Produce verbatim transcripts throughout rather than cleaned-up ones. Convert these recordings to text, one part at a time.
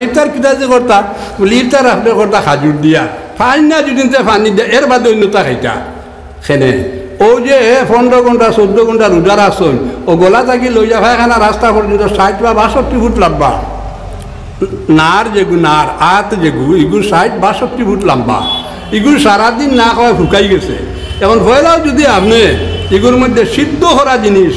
ইফতার কিতা যে করতা? বলে, ইফতার আপনে করতা খাজুর দিয়া, পাইন না দুদিন তে পানি দিয়া, এর বাদে অইন্যতা খাইতা। কেনে? অউ যে পনরো ঘন্টা, চৌদ্দ ঘন্টা রোজা রাখছইন, অউ গলা থাকি লইয়া পায়খানা রাস্তা পর্যন্ত ষাইট বা বাষট্টি ফুট লম্বা। নার যেগু, নার, আত যেগু, ইগু ষাইট বাষট্টি ফুট লম্বা। ইগু সারাদিন না খাওয়ায় হুকাই গেছে। এখন পয়লাউ যুদি আপনে ইগুর মধ্যে সিদ্ধ করা জিনিস,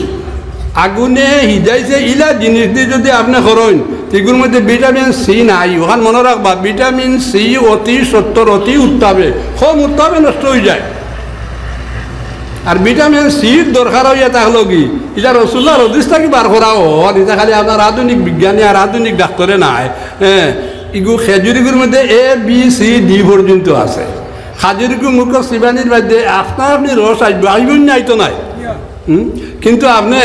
আগুনে হিজাইছে ইলা জিনিস দি যুদি আপনে করইন, তে ইগুর মধ্যে ভিটামিন সি নাই। অখান মনো রাখবা, ভিটামিন সি অতি সত্বর, অতি উত্তাপে, কম উত্তাপে নষ্ট অইযায়। আর ভিটামিন সির দরকার অইয়া থাকলো কি, ইটা রসুল্লাহর হাদিস থাকি বার করা অর, ইটা খালি আপনার আধুনিক বিজ্ঞানী আর আধুনিক ডাক্তরে নায়। হ্যাঁ, ইগু খেজুর ইগুর মধ্যে এ, বি, সি, ডি পর্যন্ত আছে। খাজুর ইগু মুখো চিবানির বাদে আপনা আপনি রস আইবো, আইবো না, আইতো নায়। হুম? কিন্তু আপনে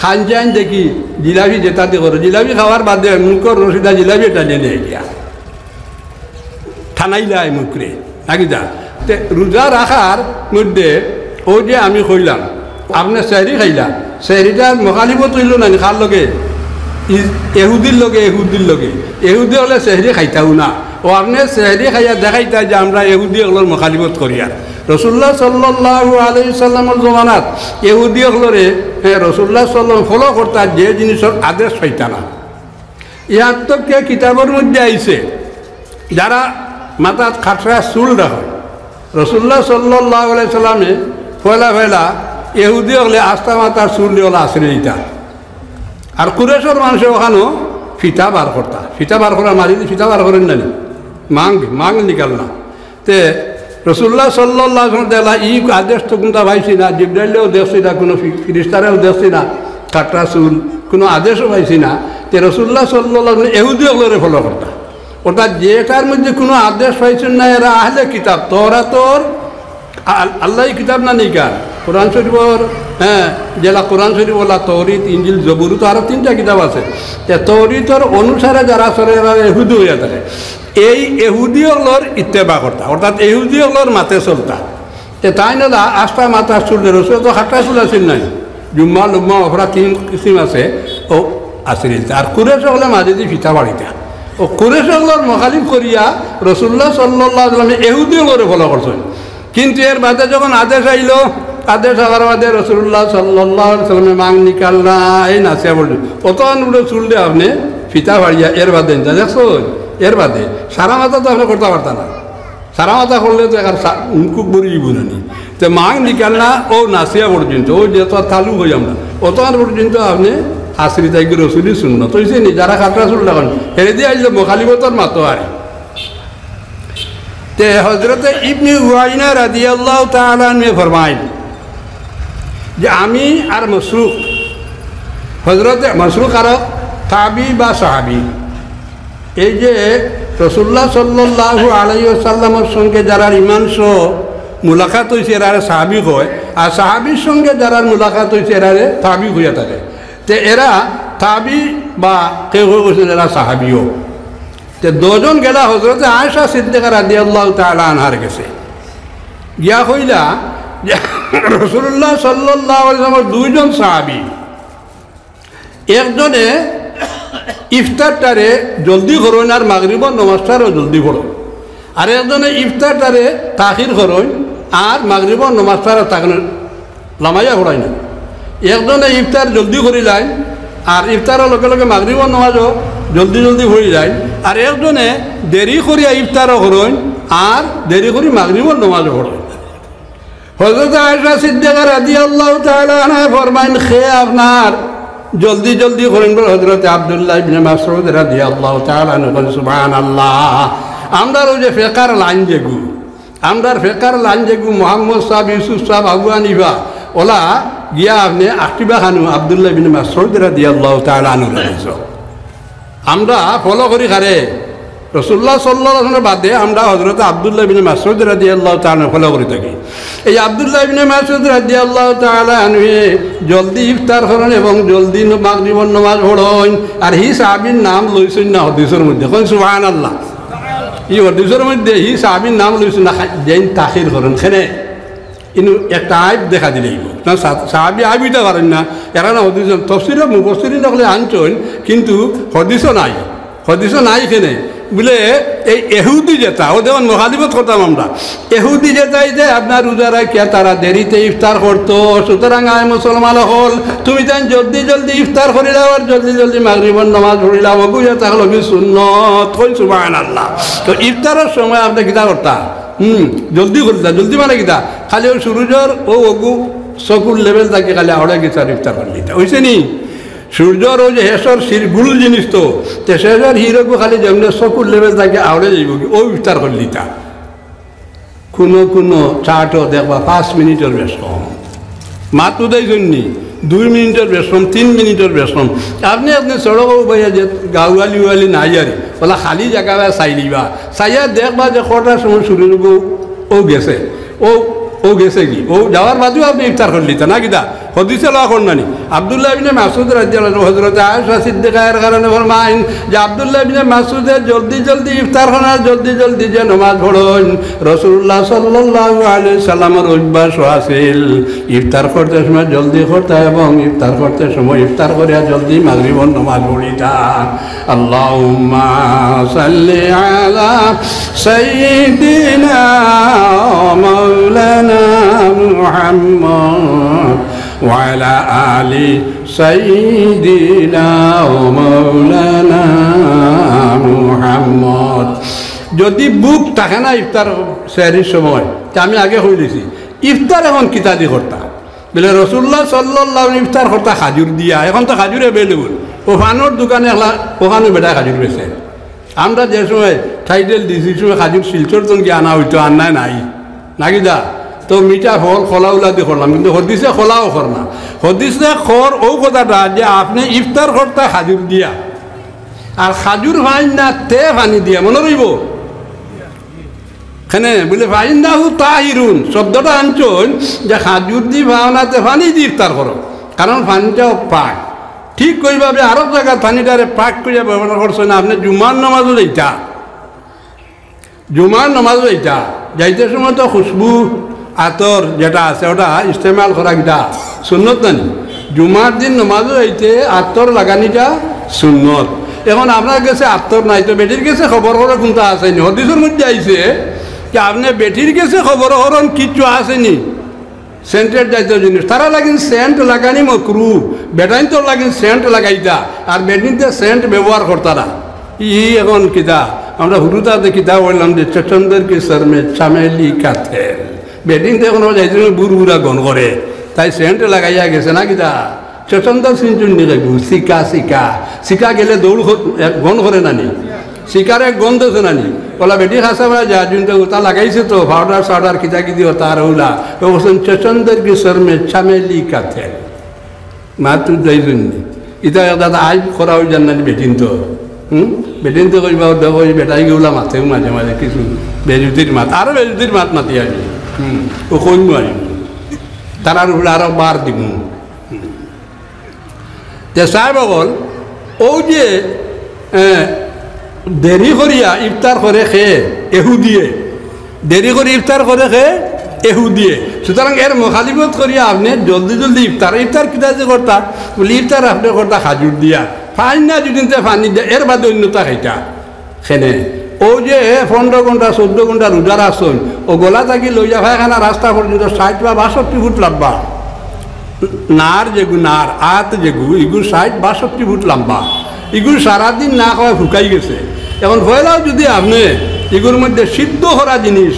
খান চাইন দেখি, জিলাপি যেটা দিয়ে করো, জিলাপি খাওয়ার বাদে মুখর রস ইটা জিলাপি টানিয়া নিয়া গিয়া টানাইলায় মুখরে, নাকি দা? তে রোজা রাখার মধ্যে অউ যে আমি কইলাম, আপনে সেহরি খাইলা, সেহরিটার মুখালিফত অইলো না নি কার লগে? ইস-, এহুদির লগে, এহুদির লগে। এহুদি অকলে সেহরি খাইতাউ না। অউ আপনে সেহরি খাইয়া দেখাইতা যে আমরা এহুদি অকলর মুখালিফত করিয়ার। রসুল্লাহ সাল্লাল্লাহু আলাইহি সাল্লামর জমানাত এহুদি অকলরে, এ, রসুল্লাহ সাল্লাম ফলো করতা, যে জিনিসর আদেশ পাইতা না। ইয়ার তো কে কিতাবর মধ্যে আইছে, যারা মাথাত খাটরা চুল রাখে, রসুল্লাহ সাল্লাল্লাহু আলাইহি সাল্লামে পয়লা পয়লা এহুদি অকলে আস্তা মাথার চুল দিয়া অলা আছড়ি দিতা। আর কুরেশর মানষে অখানো ফিতা বার করতা, ফিতা বার করা মারি দি ফিতা বার করইন না নি, মাং, মাং নিকালনা। তে রসুল্লাহ সাল্লাল্লাহু আলাইহি ওয়াসাল্লাম দেখলা, ই আদেশ তো কুনটা পাইছি না, জিব্রাইলেও দেখছি না, কুনু ফি-, ফিরিস্তারেও দেখছি না, কাটরা চুল, কুনু আদেশও পাইছি না। তে রসুল্লাহ সাল্লাল্লাহু আলাইহি ওয়াসাল্লাম এহুদি অকলরে ফলো করতা। অর্থাৎ যেটার মধ্যে কুনু আদেশ পাইছইন না, এরা আহলে কিতাব, তওরাতর আল-, আল্লাহর কিতাব না নি কার? কোরআন শরীফর, হ্যাঁ, যেলা কোরআন শরীফ অলা তৌরিত, ইঞ্জিল, জবুর, তো আরো তিনটা কিতাব আছে। তে তৌরিতর অনুসারে যারা চলে, এরা এহুদি অইয়া থাকে। এই এহুদি অকলর ইত্তেবা করতা, অর্থাৎ এহুদি অকলর মাতে চলতা। তে তাইন অলা আস্তা মাথার চুল, রসুল তো খাটরা চুল আছিল নায়, জুম্মা লুম্মা অফরা তিন কিসিম আছে, অউ আছিল। আর কুরেশ অকলে মাঝে দি ফিতা বাড়িতা। অউ কুরেশ অকলর মুখালিফ করিয়া রসুল্লাহ সাল্লাল্লাহু আলাইহি ওয়াসাল্লামে এহুদি অকলরে ফলো করছইন। কিন্তু এর বাদে যখন আদেশ আইলো, আদেশ আওয়ার বাদে রসুল্লাহ সাল্লাল্লাহু আলাইহি ওয়াসাল্লামে মাং নিকাললা, এই নাসিয়া পর্যন্ত। অতখান উড়ে চুল দে আপনে ফিতা ফাড়িয়া এর বাদে ইনতা দেখছইন? এর বাদে সারা মাথা তো আপনে করতা পারতা না। সারা মাথা করলে তো এখান সা-, মুখ বড়ি দিব না নি। তে মাং নিকাললা অউ নাসিয়া পর্যন্ত, অউ যে তো তালু কই আমরা, অতখান পর্যন্ত আপনে আছড়ি থাকি রসুলি সুন্নত। অইছে নি, যারা খাটরা চুল রাখইন, হেরে দিয়া আইলে মুখালিফতর মাতো আরি। তে হযরতে ইবনে উয়াইনা রাদিয়াল্লাহু তাআলা আনহু ফরমাইন যে আমি আর মাসরুক, হযরতে মাসরুক আর তাবি বা সাহাবী, এই যে রসুল্লাহ সাল্লাল্লাহু আলাইহি ওয়াসাল্লামর সঙ্গে যারার ইমান সহ মুলাকাত অইছে এরারে সাহাবী কয়, আর সাহাবীর সঙ্গে যারার মুলাকাত অইছে এরারে তাবি কইয়া থাকে। তে এরা তাবি বা কেউ কেউ কইছইন এরা সাহাবীও। তে দুইজন গেলা হযরতে আয়েশা সিদ্দিকা রাদিয়াল্লাহু তাআলা আনহার গেছে, গিয়া কইলা যে রসুল্লাহ সাল্লাল্লাহু আলাইহি ওয়াসাল্লামর দুইজন সাহাবী, একজনে ইফতারটারে জলদি করইন আর মাগরিবর নমাজটারেও জলদি পড়ইন, আর একজনে ইফতারটারে তাখির করইন আর মাগরিবর নমাজটারে তাখির লামাইয়া পড়াইন না। একজনে ইফতার জলদি করিলাইন, আর ইফতারর লগে লগে মাগরিবর নমাজও জলদি জলদি পড়িলাইন, আর একজনে দেরি করিয়া ইফতারও করইন, আর দেরি করি মাগরিবর নমাজও পড়ইন। হযরত আয়েশা সিদ্দিকা রাদিয়াল্লাহু তাআলা আনহা ফরমাইন, কে আপনার জলদি জলদি করইন? বলে, হযরত আব্দুল্লাহ ইবনে মাসউদ রাদিয়াল্লাহু তাআলা আনহু। বলে, সুবহানাল্লাহ। আমরার অউ যে ফেকার লাইন যেগু, আমরার ফেকার লাইন যেগু, মুহাম্মদ সাহেব, ইউসুফ সাহেব, আবু হানিফা, অলা গিয়া আপনে আকটিবা খানু আব্দুল্লাহ ইবনে মাসউদ রাদিয়াল্লাহু তাআলা আনহুর গেছে। আমরা ফলো করি কারে? রসুল্লাহ সাল্লাল্লাহু আলাইহি ওয়াসাল্লাম বাদে আমরা হযরত আব্দুল্লাহ ইবনে মাসউদ রাদিয়াল্লাহু তাআলা আনহু ফলো করি থাকি। এই আব্দুল্লাহ ইবনে মাসউদ রাদিয়াল্লাহু তাআলা আনহু জলদি ইফতার করইন এবং জলদি ন-, মাগরিবর নমাজ পড়ইন। আর হি সাহাবীর নাম লইছইন না হাদিসর মধ্যে। কইন সুবহানাল্লাহ। ই হাদিসর মধ্যে হি সাহাবীর নাম লইছইন না, খা-, যেইন তাখির করইন। কেনে? ইনো একটা আইব দেখা দিলে অইবো। না, সা-, সাহাবী আইব অইতা পারইন না, এরা না হাদিস, তফসিরে মুফাসসিরিন অকলে আনছইন, কিন্তু হাদিসও নাই। হদিসো নাই কেনে? বুলে, এই এহুদি যেটা, ও দেখুন, মুখালিফত করতাম আমরা। এহুদি যেটা, এই যে আপনার রোজা রাখিয়া তারা দেরিতে ইফতার করতো, সুতরাং আয় মুসলমান অকল, তুমি তাই জলদি জলদি ইফতার করিলাও আর জলদি জলদি মাগরিবর নামাজ পড়িলাও, ওগু যেটা হলো কি সুন্নত। কই সুবহানাল্লাহ। তো ইফতারর সময় আপনে কিতা করতা? হুম, জলদি করিতা। জলদি মানে কিতা? খালি ওই সূর্যর ও ওগু চকুর লেভেল থাকি খালি আওড়ে গেছে আর ইফতার করিলিতা। অইছে নি? সূর্যর ওই যে হেসর শির গুল জিনিস তো, তে শেষর হিরোগু খালি যেমনে চকুর লেভেল থাকি আওড়ে যাইব কি, ও ইফতার করিলিতা। কোনো কোনো চার্টও দেখবা পাঁচ মিনিটর বেশ কম। মাত বুঝাইছইন নি? দুই মিনিটর বেশ কম, তিন মিনিটর বেশ কম। আপনে আপনে সড়কো উবাইয়া যে গাউয়ালি উয়ালি নাই আর, ওলা খালি জাগা চাইলিবা, চাইয়া দেখবা যে কটার সময় শুরু হইব, ও গেছে, ও, ও গেছে কি, ও যাওয়ার বাদেও আপনে ইফতার করিলিতা না কিতা? হদিসে লওয়া কর নানি? আব্দুল্লাহ ইবনে মাসউদ রাদিয়াল্লাহু আনহু হযরত আয়েশা সিদ্দিকার কারণে ফরমাইন যে আব্দুল্লাহ ইবনে মাসউদে জলদি জলদি ইফতার করা, জলদি জলদি যে নমাজ পড়ইন, রাসূলুল্লাহ সাল্লাল্লাহু আলাইহি সাল্লামর অভ্যাস আছিল ইফতার করতে সময় জলদি করতা এবং ইফতার করতে সময় ইফতার করিয়া জলদি মাগরিবর নমাজ পড়িতা। اللهم صل على سيدنا ومولانا محمد وعلى آل سيدنا ومولانا محمد। যদি ভুক থাকে না ইফতার সেহরির সময়, তে আমি আগে কই দিছি, ইফতার এখন কিতা দি করতা? বলে, রাসূলুল্লাহ সাল্লাল্লাহু আলাইহি ইফতার করতা খাজুর দিয়া, এখন তো খাজুর available। ও পানর দোকানে একলা, ওখানো বেটায় খাজুর বেচে। আমরা যে সময় টাইটেল দিছি, সময় খাজুর শিলচর তন গিয়া আনা হইতো, আর নাই নাই। নাকি দা? তো মিঠা ফল খলা উলা দি করলাম, কিন্তু হদিসে খলাও কর না। হদিসে কর ও কথাটা যে আপনে ইফতার করতা খাজুর দিয়া, আর খাজুর পাইন না তে পানি দিয়া, মনো রইবো? কেনে বুলে, "ফাইন্নাহু তাহিরুন", শব্দটা আনছইন যে খাজুর দি পাও না তে পানি দি ইফতার করো, কারণ পানিটাও পাক। ঠিক ওইভাবে আরো জায়গা পানিটারে পাক করিয়া ব্যবহার করছইন। আপনে জুমার নামাজও যাইতা, জুমার নামাজও যাইতা, যাইতে সময় তো খুশবু আতর যেটা আছে ওটা ইস্তেমাল করা কিতা সুন্নত নানি? জুমার দিন নামাজও যাইতে আতর লাগানিটা সুন্নত। এখন আপনার গেছে আতর নাই, তো বেটির গেছে খবর করো কোনটা আছে নি? হদিসর মধ্যে আইছে যে আপনে বেটির গেছে খবর করন কিচ্ছু আছে নি, সেন্টের জাতীয় জিনিস, তারা লাগিন সেন্ট লাগানি মকরু, বেটাইন তো লাগিন সেন্ট লাগাইতা, আর বেটিনতে সেন্ট ব্যবহার করতা না। ই এখন কিতা, আমরা হুরুতাতে কিতা বললাম যে চচন্দর কি সর মে চামেলি কা তেল, বেটিনতে এখন যাইতে বুড় বুড়া গন করে, তাই সেন্ট লাগাইয়া গেছে না কিতা? চচন্দর সিনচুন নিয়ে যাইব, সিকা সিকা, সিকা গেলে দৌড় কর-, এ, গন করে নানি, শিকারে গন্ধ আছে নানি? ওলা বেটি খাসা বেড়া যা, জুনটা ওটা লাগাইছে তো, পাউডার সাউডার কিতা কিতি ওটা আর ওলা। ও বলছেন, "চচন্দর কি সর মে চামেলি কা তেল।" মাত তো যাই জন্য। ইটা এক দাদা আইব করা ওই জান নানি বেটিন তো। হুম? বেটিন তো কইবা, ওটা কই বেটাই গেউলা মাতেও মাঝে মাঝে কিছু বেজুতির মাত। আরো বেজুতির মাত মাতি আমি। হুম? ও কইমু আমি। তারার উপরে আরো বার দিমু। হুম। তে সাহেব অকল, ও যে, এ, দেরি করিয়া ইফতার করে খে এহুদিয়ে, দেরি করি ইফতার করে খে এহুদিয়ে, সুতরাং এর মুখালিফত করিয়া আপনে জলদি জলদি ইফতার, ইফতার কিতা যে করতা, বলি ইফতার আপনে করতা খাজুর দিয়া, পাইন না যদি তে পানি দিয়া, এর বাদে অন্যতা খাইতা। কেনে? ও যে পনেরো ঘন্টা, চৌদ্দ ঘন্টা রোজা রাখছইন, ও গলা থাকি লইয়া পায়খানা রাস্তা পর্যন্ত ষাইট বা বাষট্টি ফুট লম্বা। নার যেগু, নার, আত যেগু, ইগু ষাইট বাষট্টি ফুট লম্বা। ইগু সারাদিন না খাওয়া শুকাই গেছে। এখন পয়লাও যদি আপনে ইগুর মধ্যে সিদ্ধ করা জিনিস,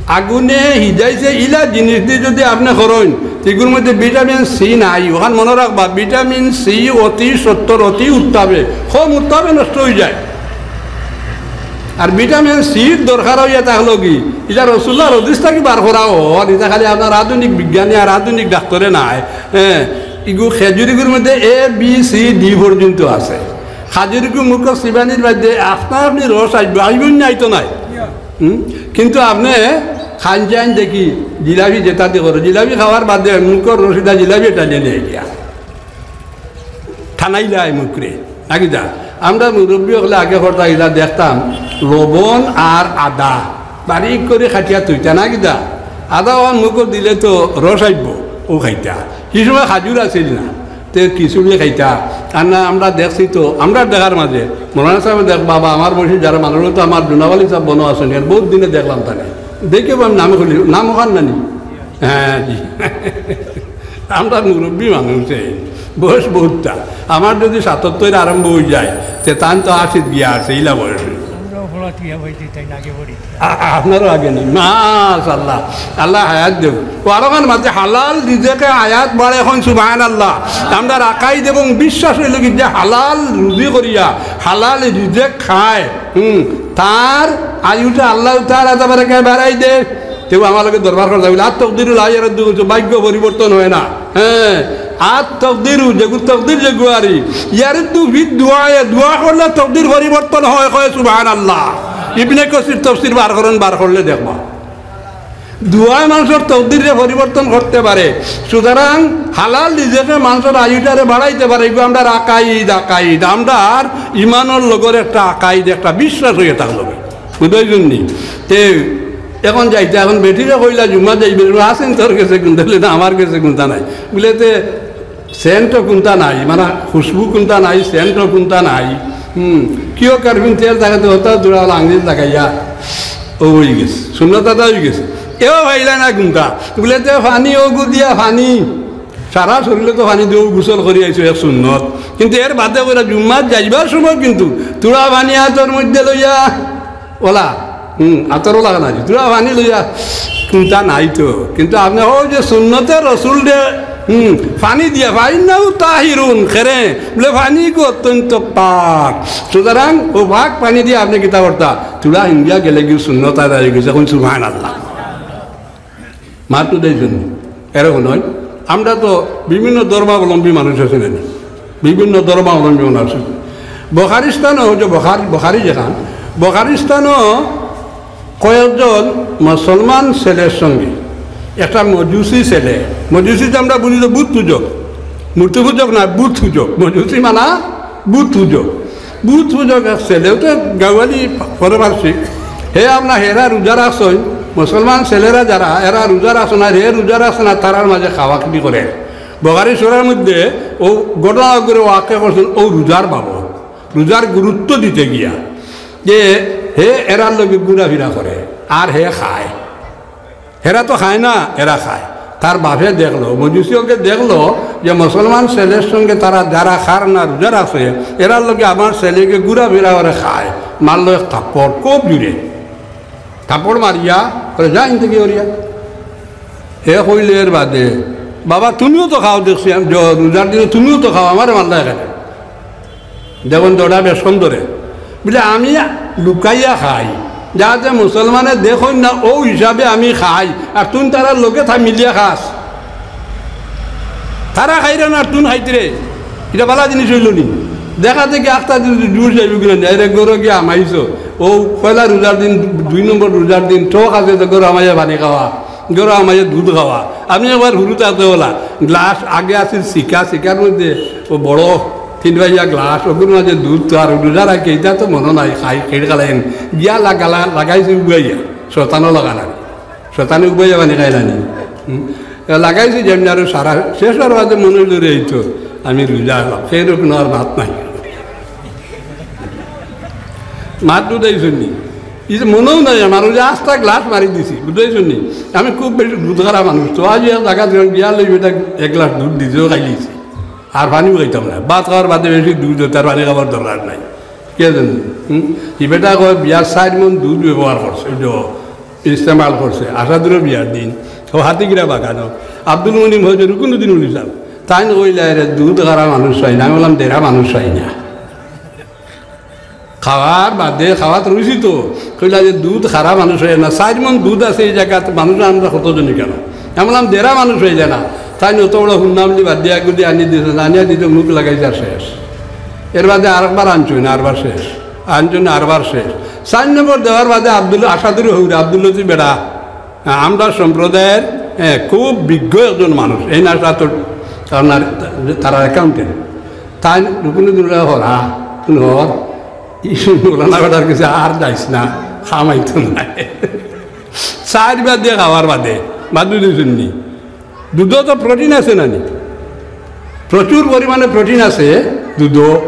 আগুনে হিজাইছে ইলা জিনিস দি যদি আপনে করইন, ইগুর মধ্যে ভিটামিন সি নাই। ওখান মনো রাখবা, ভিটামিন সি অতি সত্বর, অতি উত্তাপে, কম উত্তাপে নষ্ট অইযায়। আর ভিটামিন সির দরকার অইয়া থাকলো কি, ইটা রসুল্লাহর হদিস থাকি বার করা অর, ইটা খালি আপনার আধুনিক বিজ্ঞানী আর আধুনিক ডাক্তরে নায়। হ্যাঁ, ইগু খেজুরিগুর মধ্যে এ, বি, সি, ডি পর্যন্ত আছে। খাজুরিগু মুখো চিবানির মধ্যে আপনা আপনি রস আইব, আইব না আইতো নায়। হুম? কিন্তু আপনে খান চাইন দেখি জিলাপি যেটা দিয়ে করো, জিলাপি খাওয়ার বাদে মুখর রসিদা জিলাপি এটা নিয়ে নিয়ে গিয়া। ঠানাইলাই মুখরে, নাকি দা? আমরা মুরব্বী অকলে আগে করতা ইলা দেখতাম, লবণ আর আদা বারিক করি কাটিয়া থইতা, নাকি দা? আদা ওহান মুখো দিলে তো রস আইব, ও খাইতা। হি সময় খাজুর আছিল না, তে খিচুড়ি খাইতা। আর না, আমরা দেখছি তো, আমরা দেখার মাঝে মৌলানা সাহেব দেখ, বাবা, আমার বয়সী যারা মানুষ তো আমার জুনাব আলী সাহেব বনো আছেন, এর বহুত দিনে দেখলাম তাকে। দেখে আমি নামে খুলি, নাম ওখান নানি। হ্যাঁ, জি। আমরা মুরব্বী মানুষ, এই বয়স বহুতটা। আমার যদি সাতাত্তর আরম্ভ হয়ে যায়, তে তান তো আশিত গিয়া আছে, ইলা বয়স। আমরাও ফোলা টিয়া ভাই দিতাই না আগে বড়ি। আ-, আপনারও আগে নেই। মাশাআল্লাহ। আল্লাহ হায়াত দেব। ও আরো খান মাঝে হালাল রিজেকে আয়াত বাড়ে এখন, সুবহানাল্লাহ। আমরা আকাইদ এবং বিশ্বাস হইল কি যে হালাল রুজি করিয়া, হালাল রিজেক খায়, হুম, তার আয়ুটা আল্লাহ তাআলা তাবারাকা বাড়াই দে। তেও আমার লগে দরবার করে যাবে, আর তকদিরুল আয়াত দুগু, ভাগ্য পরিবর্তন হয় না। হ্যাঁ, আর তকদিরু, যেগু তকদির যেগু আরি, ইয়ারুদ্দু ফিদ দুআয়ে, দোয়া করলে তকদির পরিবর্তন হয়, কয় সুবহানাল্লাহ। ইবনে কাসির তফসির বার করেন, বার করলে দেখবা। দোয়ায় মানুষের তকদিরে পরিবর্তন করতে পারে। সুতরাং হালাল রিজেকে মানুষের আয়ুটারে বাড়াইতে পারে, এগু আমরা আকাইদ, আকাইদ, আমরা আর ইমানের লগর একটা আকাইদ, একটা বিশ্বাস হয়ে থাকলো। বুঝাইছুন নি? তে এখন যাইতে, এখন বেটিরে কইলা, "জুম্মা যাইবে, আছেন তোর গেছে কুন্তা?" বলে, "না, আমার গেছে কুন্তা নাই।" বলে, "তে সেন্টও কুন্তা নাই, মানে খুশবু কুন্তা নাই, সেন্টও কুন্তা নাই।" হুম, কিও কারফিন তেল থাকে তো হতা জোড়া আঙুল লাগাইয়া, ও হয়ে গেছে, সুন্নত আদায় হয়ে গেছে। এও পাইলা না কুন্তা। বলে, "তে পানি, ও গু দিয়া পানি।" সারা শরীরে তো পানি দিয়েও গোসল করি আইছো, এক সুন্নত। কিন্তু এর বাদে কইরা জুম্মাত যাইবার সময় কিন্তু তুড়া পানি আতর মধ্যে লইয়া, ওলা, হুম, আতর ওলা না, তুড়া পানি লইয়া কুন্তা নাই তো। কিন্তু আপনি ও যে সুন্নতে রসুল দে, হুম, পানি দিয়া, "ফাইন্নাহু তাহিরুন", খেরে, বলে, "পানি গো অত্যন্ত পাক।" সুতরাং ও পাক পানি দিয়া আপনি কিতা করতা? তুড়া হিন্দিয়া গেলে কি সুন্নত আদায় হয়ে গেছে। এখন সুবহানাল্লাহ। মাতু দেয় জন্য। এরকম নয়। আমরা তো বিভিন্ন ধর্মাবলম্বী মানুষ আছি না নি? বিভিন্ন ধর্মাবলম্বী মানুষ আছে। বুখারিস্তানও, ওই যে বুখারি, বুখারি যেখান, বুখারিস্তানও কয়েকজন মুসলমান ছেলের সঙ্গে একটা মজুসি ছেলে, মজুসি তো আমরা বুঝি তো বুত পূজক, মূর্তি পূজক না, বুত পূজক, মজুসি মানা বুত পূজক। বুত পূজক এক ছেলে, ও তো গাওয়ালি পরে পারছি। হে আপনার হেরা রোজা রাখছইন, মুসলমান ছেলেরা যারা, এরা রোজা রাখছে না, হে রোজা রাখছে না, তারার মাঝে খাওয়া খাওয়ি করে। বুখারি শরীফের মধ্যে ও ঘটনা করে ওয়াকে করছেন, ও রোজার বাবদ, রোজার গুরুত্ব দিতে গিয়া, যে হে এরার লগে ঘুরাফিরা করে, আর হে খায়। হেরা তো খায় না, এরা খায়। তার বাপে দেখলো, মজুসি ওকে দেখলো যে মুসলমান ছেলের সঙ্গে তারা যারা খার না রোজা রাখে, এরার লগে আমার ছেলেকে ঘুরাফিরা করে খায়। মারলো এক থাপ্পড়, খুব জুরে। থাপ্পড় মারিয়া, করে, "যা ইন থেকে ওরিয়া।" হে কইলে এর বাদে, "বাবা, তুমিও তো খাও দেখছি, আমি জ-, রোজার দিনে তুমিও তো খাও, আমারে মারলা এখানে।" দেখুন, দড়া বেশ সুন্দরে। বলে, "আমি লুকাইয়া খাই, যাতে মুসলমানে দেখইন না, ও হিসাবে আমি খাই, আর তুই তারার লগে থা মিলিয়া খাস। তারা খাইরে না, আর তুই খাইতে রে, এটা ভালা জিনিস হইল নি?" দেখা দেখি আখতা যদি দূর যাইব কিনা, এরে গরো গিয়া আমাইছো। ও পয়লা রোজার দিন, দুই নম্বর রোজার দিন, ঠক আছে তো গরো আমাইয়া পানি খাওয়া, গরো আমাইয়া দুধ খাওয়া। আমি একবার হুরু তাতে ওলা, গ্লাস আগে আছে সিকা, সিকার মধ্যে ও বড় তিন ভাইয়া গ্লাস, ওগুলোর মাঝে দুধ তো আর রোজা রাখে, এটা তো মনে নাই, খাই, খেয়ে গেলেন। গিয়া লাগালা-, লাগাইছে উবাইয়া, শতানো লাগানা। শতানে উবাইয়া পানি খাইলানি। হুম? লাগাইছে যেমনি আরো সারা শেষ হওয়ার বাদে মনে হইল রে, এই তো আমি রোজা হলাম, সেই রকম আর ভাত নাই। মাত বুঝাইছুন নি? এই যে মনেও নাই আমার, ওই যে আস্তা গ্লাস মারি দিছি, বুঝাইছুন নি? আমি খুব বেশি দুধ খারা মানুষ, তো আজ এক জায়গা যখন বিয়া লইবে, এটা এক গ্লাস দুধ দিছেও খাইলিছি। আর পানিও খাইতাম না, ভাত খাওয়ার বাদে বেশি দুধ হইতে আর পানি খাবার দরকার নাই। কে জানে? হুম? ই বেটা কয় বিয়ার চার মন দুধ ব্যবহার করছে, ওই যে ইস্তেমাল করছে, আশা দূরে বিয়ার দিন, ও হাতিগিরা বাগানো। আব্দুল মুনিম হয়তো রুকুনুদ্দিন উনি সাহেব, তাই না কইলা, "এরে দুধ খারা মানুষ হয় না।" আমি বললাম, "দেরা মানুষ হয় না।" খাওয়ার বাদে, খাওয়াত রইছি তো, কইলা যে দুধ খারা মানুষ হয় না, চার মন দুধ আছে এই জায়গাত, মানুষ আমরা কতজনই কেন? আমি বললাম, "দেরা মানুষ হয়ে যায় না।" তাই না অত বড় হুন্নামলি বাদ দিয়া গুদি আনি দিয়েছে, আনিয়া দিতে মুখ লাগাইছে আর শেষ। এর বাদে আরেকবার আনছই না, আরবার শেষ। আনছই না, আরবার শেষ। চার নম্বর দেওয়ার বাদে আব্দুল আসাদুর হৌরে, আব্দুল লতিফ বেড়া, আমরা সম্প্রদায়ের, হ্যাঁ, খুব বিজ্ঞ একজন মানুষ। এই নাচটা তো আপনার, তারা অ্যাকাউন্টেন্ট। তাই রুকুনুদ্দিন হরা, হর, ইসু মৌলানা বেটার কাছে আর যাইস না, খামাইতো না। চারবার দিয়ে খাওয়ার বাদে, বাদ দিয়েছেন নি? দুধও তো প্রোটিন আছে না নি? প্রচুর পরিমাণে প্রোটিন আছে দুধো।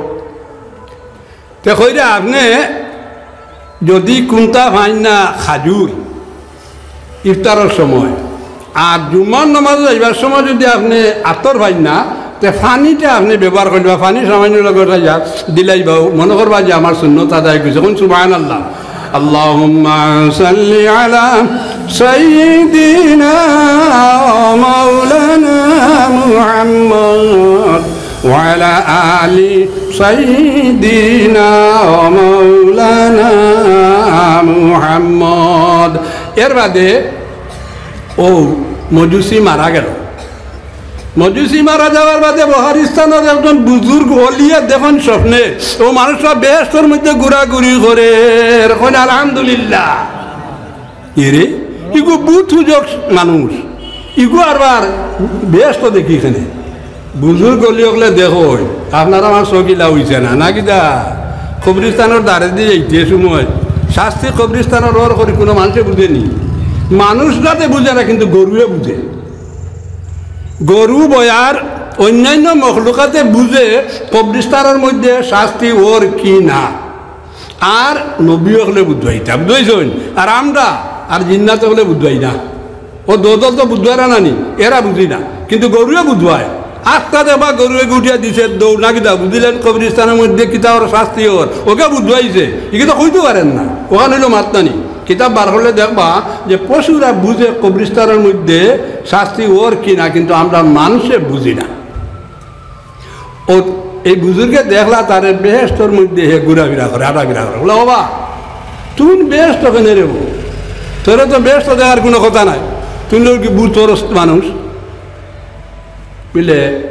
তে কইরা আপনে যদি কুন্তা পাইন না খাজুর ইফতারর সময়, আর জুম্মার নামাজো যাইবার সময় যদি আপনে আতর পাইন না, তে পানিটা আপনে ব্যবহার করিবা, পানি সামান্য লগে যাইয়া দিলাইবা, মনো করবা যে আমার সুন্নত আদায় করছি। এখন সুবহানাল্লাহ। اللهم صل على سيدنا ومولانا محمد وعلى آل سيدنا ومولانا محمد। এর বাদে ও মজুসি মারা গেল। মজুসি মারা যাওয়ার বাদে বহারিস্তানর একজন বুজুর্গ অলিয়ে দেখইন স্বপ্নে, ও মানুষটা বেহেশতর মধ্যে ঘুরাঘুরি করের। কইন আলহামদুলিল্লাহ। এরে, ইগু বুত হুজক মানুষ, ইগু আরবার বেহেশত দেখি এখানে। বুজুর্গ অলি অকলে দেখইন, আপনার আমার চউখ ইলা অইছে না, না কিতা? কবরিস্তানর দ্বারেদি যাইতে সময় শাস্তি কবরিস্তানর অর করি কুনু মানষে বুঝেনি। মানুষ যাতে বুঝে না, কিন্তু গরুয়ে বুঝে। গরু বয়ার অইন্যান্য মখলুকাতে বুঝে কবরিস্তানর মধ্যে শাস্তি অর কি না। আর নবী অকলে বুঝবাইতা, বুঝবাইছইন? আর আমরা আর জিন্নাত অকলে বুঝবাই না। ও দোদল তো বুঝবারা নানি, এরা বুঝি না, কিন্তু গরুয়ে বুঝবায়। আস্তা দেখবা গরুয়ে গুটিয়া দিছে দৌড়, না কিতা? বুঝিলেন কবরিস্তানর মধ্যে কিতা অর শাস্তি অর, ওকে বুঝবাইছে। ইগু তো কইতে পারের না, ওখান অইলো মাত নানি। কিতাব বার করলে দেখবা যে পশুরা বুঝে কবরিস্তানর মধ্যে শাস্তি অর কি না, কিন্তু আমরা মানষে বুঝি না। ও, এই বুজুর্গে দেখলা তারে বেহেশতর মধ্যে হে ঘুরাফিরা করে, আটাফিরা করে। বলে, "ওবা, তুই বেহেশত কেনে রে বা? তোরে তো বেহেশত দেখার কুনু কথা নাই, তুই অইলে কি বুতপরস্ত মানুষ।" বুঝলে,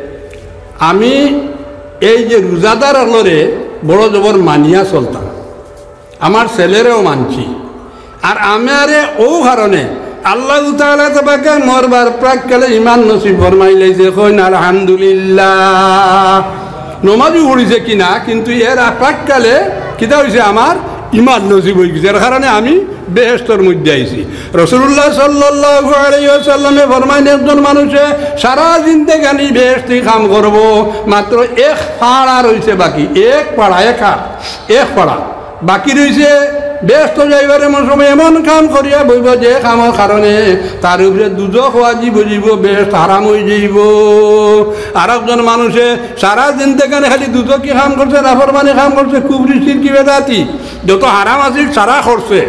আমি এই যে রোজাদার অকলরে বড় জবর মানিয়া চলতাম, আমার ছেলেরেও মানছি। আর আমারে ও কারণে আল্লাহ তাআলা তাবারাকা মরবার প্রাককালে ইমান নসিব ফরমাইলাইছে, কইন আলহামদুলিল্লাহ। নমাজও পড়িছে কিনা, কিন্তু এর আ-, প্রাককালে কিতা অইছে, আমার ইমান নসিব অইগেছে, এর কারণে আমি বেহেশতর মধ্যে আইছি। রাসূলুল্লাহ সাল্লাল্লাহু আলাইহি ওয়াসাল্লামে ফরমাইন, একজন মানুষে সারা জিন্দেগানি বেহেশতি কাম করবো, মাত্র এক পাড়া রইছে বাকি, এক পাড়া, এক হাত, এক পাড়া বাকি রইছে। বেহেশত যাইবার এমন সময় এমন কাম করিয়া বইবো যে কামর কারণে তার উপরে দুজখ ওয়াজিব অইযিবো, বেহেশত হারাম অইযিবো। আর একজন মানুষে সারা জিন্দেগানি খালি দুজখি কাম করছে, নাফরমানি কাম করছে, কুফরি, শিরকি, বেদাতি, যত হারাম আছিল সারা করছে,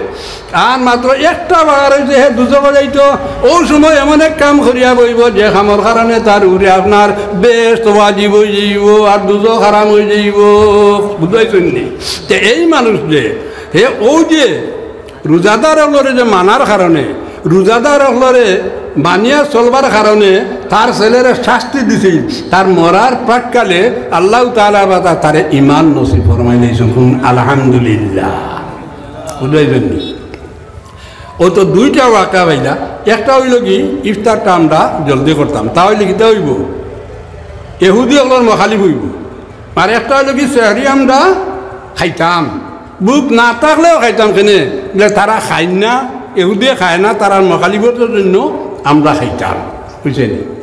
আর মাত্র একটা বার অইছে হে দুজখো যাইতো। ও সময় এমন এক কাম করিয়া বইবো যে কামর কারণে তার উপরে আপনার বেহেশত ওয়াজিব অইযিবো আর দুজখ হারাম অইযিবো। বুঝাইছইন নি? তে এই মানুষ যে হে ও যে রোজাদার অকলরে যে মানার কারণে, রোজাদার অকলরে মানিয়া চলবার কারণে তার ছেলেরে শাস্তি দিছিল, তার মরার প্রাককালে আল্লাহ তাআলা বা তা-, তারে ইমান নসিব ফরমাইলাইছইন। আলহামদুলিল্লাহ। বুঝাইছইন নি? ও তো দুইটা ওয়াকা পাইলা, একটা অইলো কি ইফতারটা আমরা জলদি করতাম, তা অইলে কিতা অইবো? এহুদি অকলর মুখালিফ অইবো। আর একটা অইলো কি সেহরি আমরা খাইতাম, ভুক না থাকলেও খাইতাম। কেনে? বুলে তারা খাইন না, এহুদিয়ে খায় না, তারার মুখালিফর জন্য আমরা খাইতাম। বুঝছইন নি?